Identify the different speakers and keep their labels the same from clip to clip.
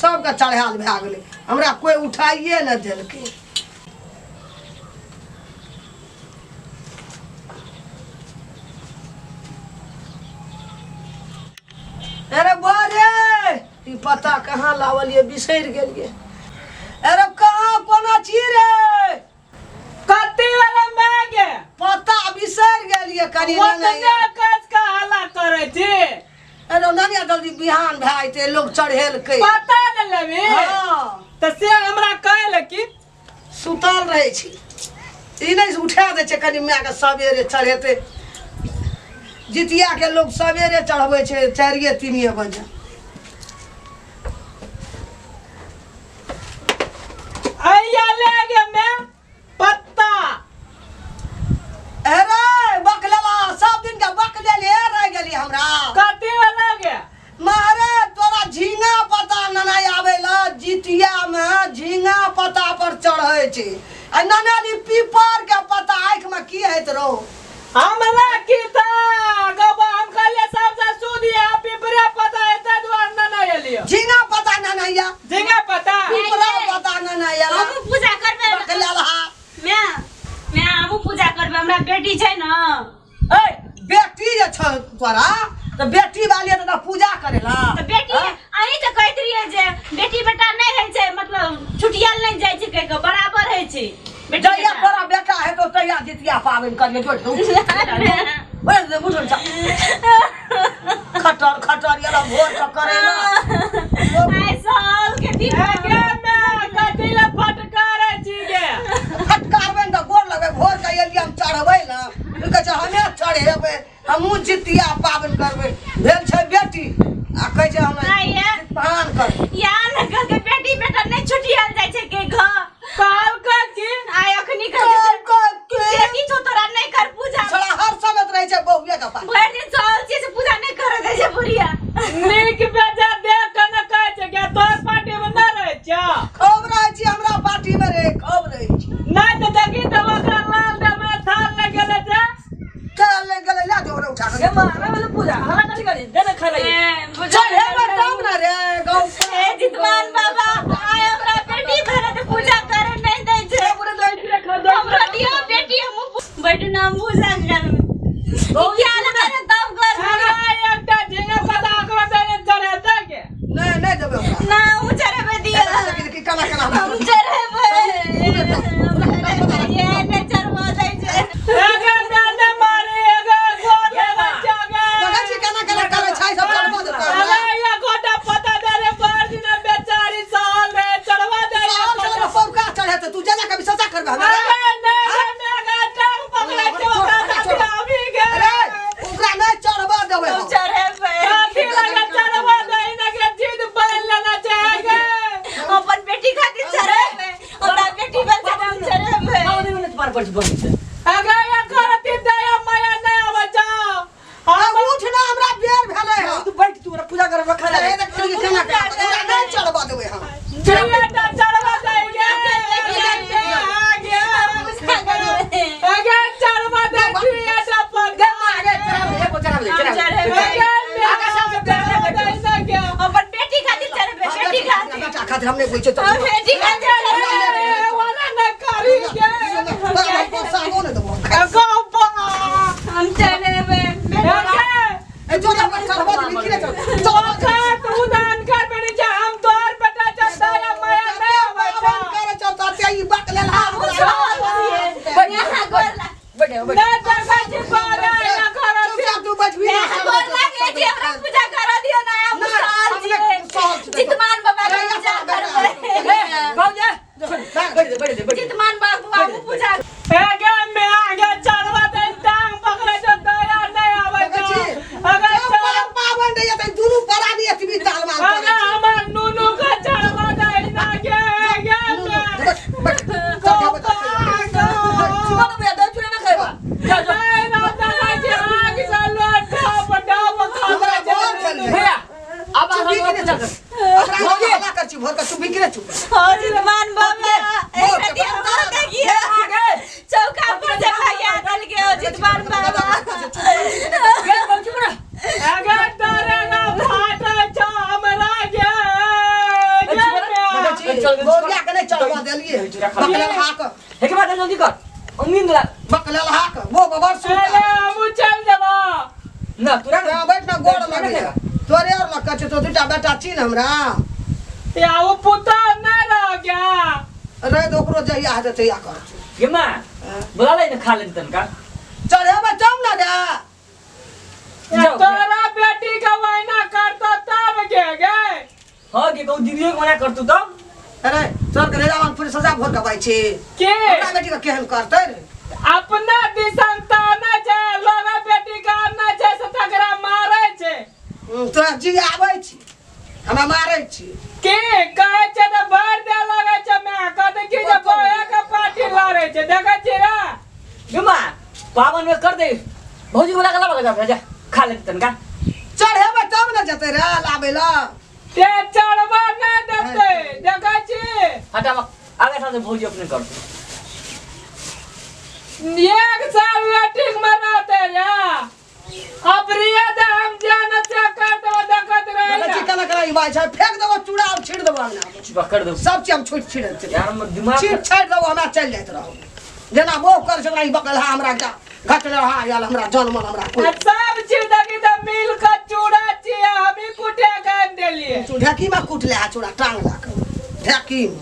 Speaker 1: सबके चढ़ायल भए गेलै हमरा कोइ उठाइए नहि देलकै अरे बारे ई पता कहाँ लावलिए बिसरि गेलिए अरे कहाँ कोना छी रे
Speaker 2: कथी वाला माय गे
Speaker 1: पता बिसरि गेलिए कनी
Speaker 2: ओतने कस के हल्ला करै छी
Speaker 1: अरे नानिया जल्दी बिहान भए जेतै लोग चढ़ेलकै
Speaker 2: पता ने लेबी
Speaker 1: हँ
Speaker 2: तऽ से हमरा कहल की
Speaker 1: सुतल रहै छी ई नहि उठा दै छै कनि मायके सवेरे चढ़ेतै जितियाके लोक सवेरे चढ़बै छै चारिए तीनिए बजे
Speaker 2: अइया ले गे मैं पत्ता
Speaker 1: अरे बकलेला सब दिन के बकलेले रह गेली हमरा
Speaker 2: कथी वाला गे
Speaker 1: मारे तोरा झींगा पता ननाइ आबै ला जितिया में झींगा पता पर चढ़ै छै आ ननाली पीपर के पता आँखि में की होइत रहो
Speaker 2: हमरा की त गबा हम कहलिए सबसे सुदिया पिपरे पता है ताहि दुआरे न न एलियो
Speaker 1: झींगा पता ननाइया
Speaker 2: झिंगा पता
Speaker 1: पीपरा पता ननाइया
Speaker 3: हमहूँ पूजा करबै
Speaker 1: बकलेला
Speaker 3: माय माय हमहूँ पूजा करबै हमरा बेटी छै ने
Speaker 1: ए बेटी जे छौ तोरा तऽ बेटी वाली तऽ तोरा पूजा करेला
Speaker 3: तऽ बेटी अहीं तऽ कहैत रहियै जे बेटी बेटा नहि होइ छै मतलब छुटियल नहि जाइ छै कहि कऽ बराबर होइ छै बेटी
Speaker 1: जहिया
Speaker 3: बेटा।
Speaker 1: तोरा बेटा हेतौ तहिया जितिया पाबनि करिहे जो उठ खटर खटर ये भोर के करेला
Speaker 3: आइ साल के दिन
Speaker 2: गे माय कथी ले फटकारै छी गे
Speaker 1: फटकारबै ने तऽ गोर लगबै भोर के एलियै हम चढ़बै ने ई कहै छै हमे चढ़ेबै हमहूँ जितिया पाबनि करबै भेल छै बेटी आ कहै छै हम
Speaker 3: आइ ये।
Speaker 1: पान करबै
Speaker 3: या ने कहलकै बेटी बेटा नहि छुटियल जाइ छै के घर
Speaker 2: कहलकै की
Speaker 3: आइ अखनी कहै छै बेटी छौ तोरा नहि कर पूजा
Speaker 1: छौड़ा हर समय रहै छै बहुए के पास
Speaker 3: भरि दिन सहल छियै से पूजा नहि करऽ दै छै बुढ़िया
Speaker 2: नीक बेजा देख के ने कहै छै गे तोहर पार्टी मे नहि रहै छौ
Speaker 1: खूब रहै छी हमरा पार्टी मे रे खूब रहै छी
Speaker 2: नहि तऽ देखी तऽ ओकरा लाल देबै थाल नहि गेलै छै
Speaker 1: चल ले गेलै ले जो रे उठा के
Speaker 4: ए माँ हमरा वाला पूजा हमरा कथी करी दे ने खाय लगी
Speaker 1: चल हे तब ना रे गौ
Speaker 3: ए जितमान बाबा आइ हमरा बेटी भरत पूजा करे नहि दै छै
Speaker 4: पूरा दही चूड़ा खा दो
Speaker 3: हमरा दियो बेटी हम बैठू ना हम पूजा करबै क्या लगा रे तब कर
Speaker 2: अरे एकटा झिंगा पता ओकरा देने चढ़ेतै के
Speaker 1: नहीं नहीं देबै ओकरा
Speaker 3: ना हम चढ़ेबै दियो
Speaker 1: देखी केना केना
Speaker 3: हम चढ़ेबै ये नहि चढ़बऽ दै छै
Speaker 2: एगे ने मारे एगे गोर लेबै छै
Speaker 1: देखै छी केना केना करै छै सब चढ़बऽ देतै
Speaker 2: अरे ये गोटा पता दे रे बार दिन बेचारी सहल रे चढ़वा दे रे
Speaker 1: साल साल पौका चढ़ेतै तू जा जा कभी सचा करबे हमरा
Speaker 2: अरे नहीं रे मेगा टांग पकड़े छै ओकरा साथी आबि गेल
Speaker 1: अरे ओकरा नहि चढ़बऽ देबै
Speaker 3: हम
Speaker 1: हम
Speaker 3: चढ़ेबै
Speaker 2: साथी लगे चढ़वा दे इनके जिद बन लेना चाहेगे
Speaker 3: अपन बेटी खातिर चढ़ेबै हमरा बेटी बन छै हम चढ़ेबै
Speaker 4: माँ नहीं पर पर बन छै
Speaker 2: अगर ये करती दया माया नहीं आवे जाओ
Speaker 1: आ उठ ना हमरा बेर भेलै हँ
Speaker 4: तू बैठ तू हमरा पूजा कर रखा
Speaker 1: अरे
Speaker 4: ले
Speaker 1: देख छी केना केना ओकरा नहि चढ़बऽ देबै हम
Speaker 2: चिड़िया चढ़वा देंगे
Speaker 3: पूजा करबै
Speaker 2: अगर चढ़वा दे चिड़िया पकड़
Speaker 4: दे माँ आगे चढ़ा दे एगो चढ़ा दे
Speaker 3: हम
Speaker 4: चढ़ा दे
Speaker 3: चढ़ेबै
Speaker 2: अगर
Speaker 3: अपन बेटी खातिर चढ़ेबै बेटी खातिर
Speaker 1: बेटा खातिर हम नहि बुझै छियै
Speaker 3: हम बेटी खातिर चढ़ेबै
Speaker 1: सागो नहि देबो
Speaker 3: हम चढ़ेबै
Speaker 1: ए जो जा चढ़बऽ देबै की नहि चढ़बऽ करै छौ तऽ ई बक लेल
Speaker 3: हम सहल छियै यहाँ गोर
Speaker 4: बैठ बैठ
Speaker 1: चुपचाप तू बैठबी ना
Speaker 3: यहाँ गोर लागै छी हमरा पूजा करऽ दियौ ना हम
Speaker 1: नहि,
Speaker 3: सहल
Speaker 1: हम नहि सहल
Speaker 3: छियै
Speaker 1: छियै।
Speaker 3: जितमान बाबा के पूजा करबै
Speaker 4: बाबूजी बैठ दे बैठ दे बैठ दे
Speaker 3: जितमान बाबू हम पूजा
Speaker 1: पाबनि रहैया तऽ दुनू परानी एतबी ताल माल करै छै।
Speaker 2: हमर नुनू के चढ़वा दे ना गे गे
Speaker 1: बैठ, बैठ, चल, जा, बैठ,
Speaker 4: सुबह ना भैया दही चूड़ा ना खाएबा जा जा
Speaker 1: हमरा बोर भेल है।
Speaker 4: भैया अब
Speaker 1: चुप
Speaker 4: हम
Speaker 1: भी
Speaker 4: पूजा
Speaker 1: किने
Speaker 4: कर
Speaker 1: चुप। ओकरा हल्ला कर छी भोर के चुप भी किने चुप।
Speaker 3: हो जितमान बाबा एक रति हमरा देखिए चौका पर जे भैया दल के हो जितमान बाबा
Speaker 4: गे बाबूजी बना
Speaker 1: छी
Speaker 4: चल, चल,
Speaker 1: गोरिया के नहि चढ़बऽ देलियै
Speaker 4: दही चूड़ा खा ले।
Speaker 1: बकलेल हाक
Speaker 4: हे के बाद जल्दी कर ओ नींद ला
Speaker 1: बकलेल हाक वो बबर
Speaker 2: अरे
Speaker 1: सुनता
Speaker 2: हमहूँ चल देबो
Speaker 4: ना तोरा
Speaker 1: तोरा बैठ ना गोड़ लगे तोरे और लग छै तो दूटा बेटा छी ने हमरा
Speaker 2: या वो पुता नहीं रह गया
Speaker 1: रे तो ओकरो जहिया हेतै तहिया करतै
Speaker 4: गे माँ बोला ले ना खा ले तनका
Speaker 1: चढ़ेबै तब ने रे
Speaker 2: या
Speaker 4: जाओ।
Speaker 2: तोरा बेटी का वायना करतो तब गे गे
Speaker 4: हाँ गे कहूँ दीदियों के मना कर तू तब
Speaker 1: अरे चल के रेजावन पूरी सजा भोर के बाई छी
Speaker 2: के
Speaker 1: हमरा बेटी के केहन करतै रे
Speaker 2: अपना दिसन ताना छै लोग बेटी का आना छै से तकरा मारे छै
Speaker 1: तोरा जी आबै छी हमरा मारै छी
Speaker 2: के कहै छै तऽ भर दे लगै छै मैं कहते की जे बहे के पार्टी लड़े छै देखै छी रे
Speaker 4: गे माँ पावन में कर दे भौजी बोला के लाबा जा जा खा ले तनका
Speaker 1: चढ़ेबै तब ने जेतै रे लाबै लए
Speaker 2: ते चढ़बा नहि देतै देखै छी
Speaker 4: हटा आगे साल से भौजी अपने कर
Speaker 2: एक साल वेटिंग में रहते रे अब रिया दे हम जान से कर देबो देखत रहे
Speaker 1: देखै छी केना केना ई बात छै फेंक देबो चूड़ा और छीट देबो अंगना मे।
Speaker 4: चुप कर दो
Speaker 1: सब चीज हम छुटि छीट दै
Speaker 4: यार हमर दिमाग
Speaker 1: छीट छाटि देबो हमरा चलि जाइत रहू जेना मोह कर छै ओना ई बकलहा हमरा एकटा घटल रहा आयल हमरा जनमल हमरा कोइ
Speaker 2: आ सब चीज देखी तऽ मिल के चूड़ा छियै हम ही कुटे के आनि देलियै
Speaker 1: तू ढेकी में कुट ले आ चूड़ा टांग ला के ढेकी में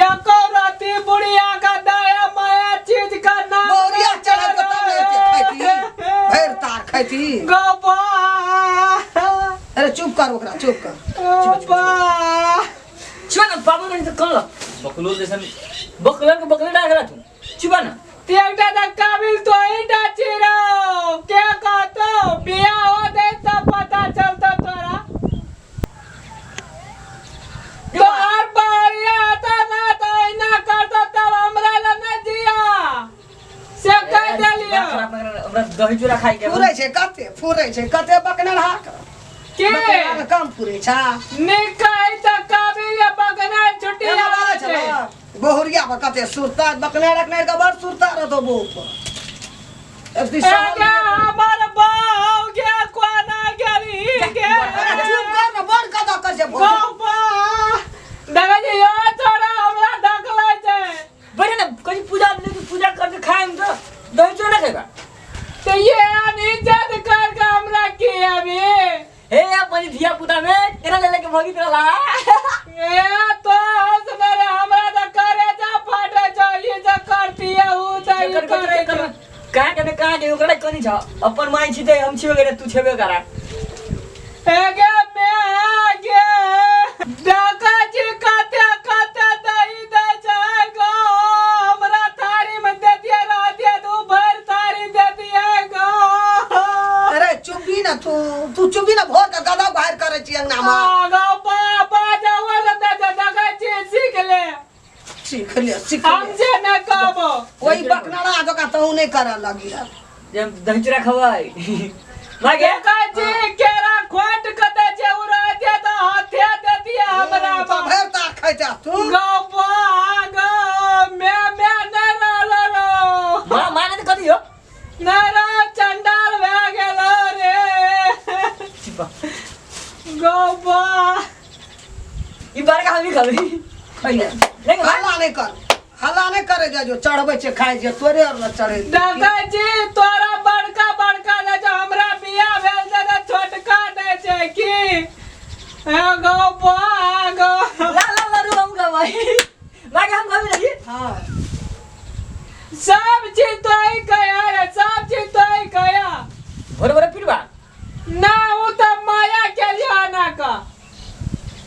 Speaker 2: एको रति बुढ़िया का दया माया चीज का नाम
Speaker 1: बौरिया चढ़ा के तब ने एते खैती भरि तार खैती
Speaker 2: गोपा
Speaker 1: अरे चुप कर ओकरा चुप कर
Speaker 2: गोपा
Speaker 4: चुप ना पावन में तो कौन ला बकलोल जैसन बकलोल के बकले डाल रहा तू चुप ना
Speaker 2: ते एकटा तऽ काबिल तो ही डाची रहो के कहतो बियाह हो दे तब पता चलतो तोरा तोहर बारिया आता ना तो ऐना करतो तब हमरा ला ना जिया से कह देलियो
Speaker 4: खराब ना कर, हमरा दही चूड़ा खाई के
Speaker 1: फुरै छै कते फुरै छै कते बकनल हाक
Speaker 2: के
Speaker 1: बकनल कम फुरै छै
Speaker 2: निकाय तऽ काबिल बगना छुट्टी
Speaker 1: एना
Speaker 2: आबै
Speaker 1: बाजै
Speaker 2: छै
Speaker 1: छै ने, बहुरिया पर कते सुरता बकने रखने के बड़ सुरता रहतो बहु पर एक दिशा
Speaker 2: एगे हमर बाऊ गे कोना गेली गे
Speaker 1: अरे चुप कर ना बड़ कदा कर छै भोज
Speaker 2: गौपा देखै छी यो छोरा हमरा ढकलै छै
Speaker 4: बैठे ना कहीं पूजा नहीं तो पूजा करके खाए हम तो दही चूड़ा ना खाएगा
Speaker 2: तऽ ये इज्जत करके हमरा की अभी
Speaker 4: हे अपनी धिया पुता में तेरा ले लेके भगी तेरा ला
Speaker 2: ए तो हंस मेरे हमरा तऽ करेजा फाटे छौ ई जे करती है उ तऽ ई
Speaker 4: कर कर
Speaker 2: करै
Speaker 4: कर
Speaker 2: छै
Speaker 4: कहाँ के कहाँ के ओकरा कनी छ अपन माई छी ते हम छिबे करे तू छेबे करा
Speaker 2: एगे मैं गे देखै छी कते कते दही दै छै गो हमरा थारी में दे दिए रह दिए तू भरि थारी दे दिए गो
Speaker 1: अरे चुपी ना तू तू चुपी ना भोर के गदा बाहर करे छी अंगना में
Speaker 2: आ गो बाबा जाओ ने दे देखै छी सीख ले
Speaker 1: सीख ले सीख
Speaker 2: हम
Speaker 1: ले
Speaker 2: जे न कहबो
Speaker 1: ओई बकनारा जका तू नहीं करे लगी
Speaker 4: जे हम दही चूड़ा खवाई मागे
Speaker 2: देखै छी केरा खोट के दै छै उ रह दिए तऽ हाथे दे दिए हमरा
Speaker 1: तो भरि तार खैता तू
Speaker 2: गो बा गो मैं मैं नहीं रहलो रो
Speaker 4: मां मां ने तो कदी हो
Speaker 2: नहीं रह चंडाल भए गेलो रे
Speaker 4: चिपा
Speaker 2: गो बा
Speaker 4: ई बार का हम ही खबी
Speaker 1: खैले
Speaker 4: नहीं मां
Speaker 1: हल्ला नहीं कर हल्ला नहीं करे जा जो चढ़बै छै खाइ छै तोरे और न चढ़े
Speaker 2: देखै छी तोरा बड़का बड़का दै छै हमरा बियाह भेल छै तऽ छोटका दै छै की हे गो बा गो
Speaker 4: ला ला ला रू हम खवाई मागे हम खबी नहीं
Speaker 1: हाँ
Speaker 2: सब चीज तो ही कया रे सब चीज तो ही कया
Speaker 4: भोरे भोरे पीटबा
Speaker 2: ना उ तऽ माया के लिए आना का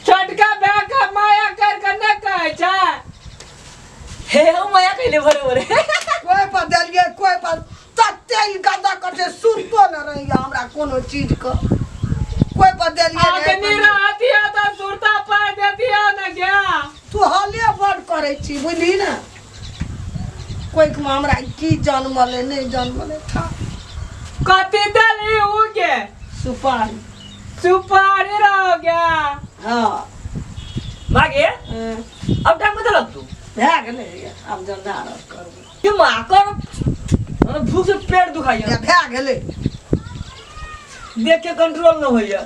Speaker 2: छोटका भाय के माया कर के नहि कहै छै
Speaker 4: हे हम माया कहले भोरे भोरे
Speaker 1: कोई पर देलियै कोई पर तते ई गंदा कर छै सुनतो न रहिया हमरा कोनो चीज के कोई पर देलियै
Speaker 2: अग्नि
Speaker 1: नहीं।
Speaker 2: रहती है तो सुरता पार देती है न क्या
Speaker 1: तू हले बड़ करै छी बुझली ने कोई के हमरा की जनमलै नहि जनमलै था
Speaker 2: कथी देली उगे
Speaker 1: सुपारी
Speaker 2: सुपारी रह गया
Speaker 1: हाँ
Speaker 4: मागे अब टाइम कते लगतू
Speaker 1: भए गेलै आब जंजाल करबै
Speaker 4: ये माँ कर हमरा भूख से पेट दुखाइया
Speaker 1: या भए गेलै
Speaker 4: देख के कंट्रोल न होइया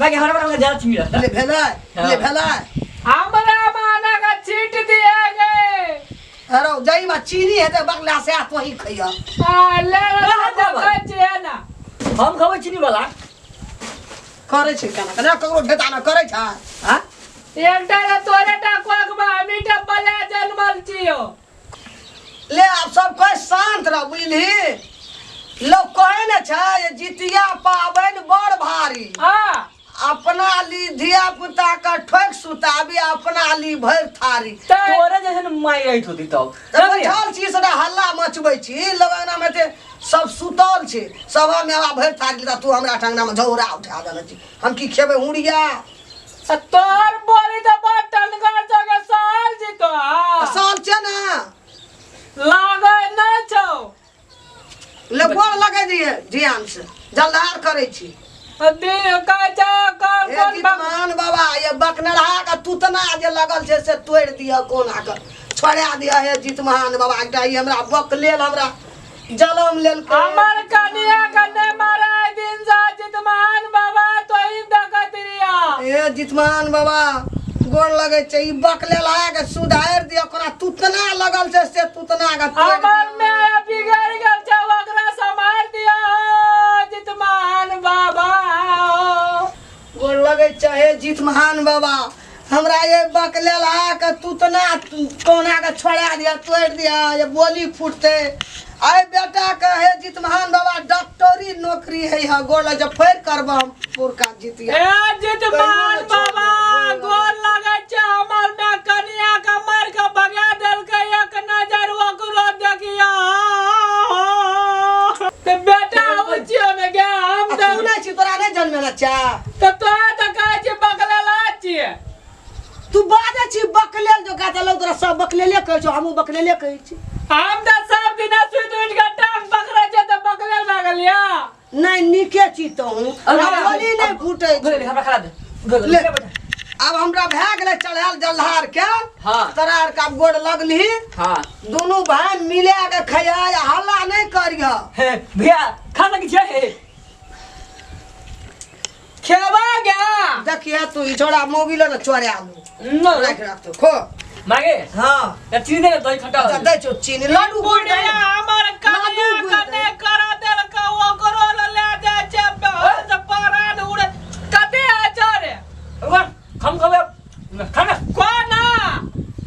Speaker 4: मागे हर बार हमरा ज्यादा चीनी रहता।
Speaker 1: ले भेलै, ले भेलै।
Speaker 2: हमरा माना का छीट दिए गए।
Speaker 1: अरे जई में चीनी हेतै बगला से आ तोही खइह।
Speaker 2: आ ले
Speaker 4: ना,
Speaker 2: ले
Speaker 4: ना,
Speaker 2: खाइ छियै ना।
Speaker 4: हम खबै चीनी वाला।
Speaker 1: करै छै केना केना ककरो भेटा न करै छै आ
Speaker 2: एकटा रे तोरे टा कोखमा हमीटा बले जनमल छियो।
Speaker 1: ले आब सब कोइ शांत रह बुझलही। लोक कहै ने छै जे जितिया पाबनि बड़ भारी।
Speaker 2: हाँ।
Speaker 1: अपना ली धिया पुता के ठोकि सुताबी, अपना ली भरि थारी।
Speaker 4: तोरे जैसन माई रहैत होती तब।
Speaker 1: तऽ बैठल छी सदा हल्ला मचबै छी, लोग अंगना में ते सब सुतल छै, सब मेवा भरि थारी लेता, तू हमरा ठंगना में झौरा उठा देने छी। हम की खेबै हुड़िया?
Speaker 2: आ तोहर बोली तऽ बड़ टनगर छौ गे साल जी तो।
Speaker 1: साल छै ने।
Speaker 2: लागै नहि छौ।
Speaker 1: ले गोर लगै दिए ध्यान से जलधार करै छी।
Speaker 2: दिन कहै छै कोन
Speaker 1: हे
Speaker 2: कोन भग
Speaker 1: जितमान बाबा, ये बकनरहा के तुतना जे लगल छै से तोड़ि दिअ, कोना के छोड़ा दिअ। हे जितमान बाबा, एकटा ई हमरा बकलेल हमरा जलम लेलकै।
Speaker 2: हमर कनिया के नहि मारै दिन से जितमान बाबा, तोही देखैत रहिया।
Speaker 1: हे जितमान बाबा, गोर लगै छै, ई बकलेल के सुधारि दिअ, कोना तुतना लगल छै से तुतना के तोड़ि
Speaker 2: हमर
Speaker 1: दिअ।
Speaker 2: माय बिगड़ गेल छै, ओकरा सम्हार दिया जितमान बाबा।
Speaker 1: गोर लगै छै हे जितमान बाबा, हमरा ये बकलेल के तुतना कोना के छोड़ा दिया, तोड़ि दिया, ये बोली फूटते। आइ बेटा के हे जितमान बाबा डॉक्टरी नौकरी है, है गोर लगै छै, फेर करब हम पुरका जितिया।
Speaker 2: ए जितमान बाबा, गोर लगै छै, हमर माय कनिया के मारि के भगा देलकै, एक नजर ओकरो देखिया। ते बेटा ओ छियो ने गे हम
Speaker 1: आ
Speaker 2: तऽ
Speaker 1: तू नहि छी, तोरा नहि जनमेला चा।
Speaker 2: तऽ तोरा तऽ कहै छी बकलेला छियै।
Speaker 1: तू बाजै छी बकलेल जो गाता लोग तोरा सब बकलेले कहै छौ, हमहूँ बकलेले कहै छी।
Speaker 2: हम तऽ सब दिना सुति उठि कऽ टांग पकड़ै छियै तऽ बकलेल भए गेलियै।
Speaker 1: नहि नीके छी तहूँ, बोली नहि फूटै
Speaker 4: उधर ले, हमरा खड़ा दे उधर
Speaker 1: ले।
Speaker 4: ले बैठ।
Speaker 1: आब हमरा भए गेलै चढ़ायल जलधार के।
Speaker 4: हाँ।
Speaker 1: तोरा आर के आब गोड़ लगलही।
Speaker 4: हाँ।
Speaker 1: दुनू भाई मिला के खइह, हल्ला नहि करिह।
Speaker 4: हे भैया खा सकै छियै? हे
Speaker 2: खेबा गे।
Speaker 1: देखिए तू ई छोड़ा मोगी ले ने चोरा लू।
Speaker 4: न
Speaker 1: राख राख तो खो।
Speaker 4: मागे।
Speaker 1: हाँ।
Speaker 4: या चीनी दे दही खट्टा।
Speaker 1: अच्छा दै छौ चीनी लड्डू गुड़ दे।
Speaker 2: बुढ़िया हमर कनिया
Speaker 1: लाडू गुड़
Speaker 2: के नहि करा देलकै, ओकरो लए लए जाइ छै से परान उड़े। कते होइ छौ रे?
Speaker 4: ओकर हम खबै खा ना।
Speaker 2: कोना?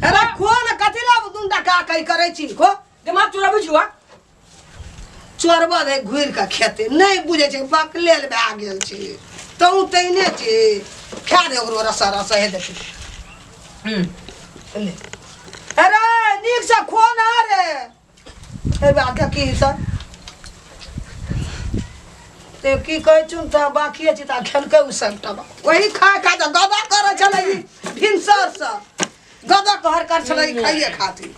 Speaker 1: अरे खो ने, कथी ला दुनू टा का कई करै छी, खो।
Speaker 4: दिमाग चोराबै छी वा।
Speaker 1: चोरबा दे घुरि कऽ खेतै, नहि बुझै छै बकलेल भए गेल छै, तहूँ तहिने छी। खा दे ओकरो रसा रसा हे देखी। ले। अरे नीकसँ खो ना रे। हे बा देखी सब ते की कहै छुन तऽ बाकिए छी तऽ खेलकै ओ सबटा वही खा खा तऽ गदा करै छलै ई भिनसरसँ, गदा कहर कर छलै ई खाइए खातिर।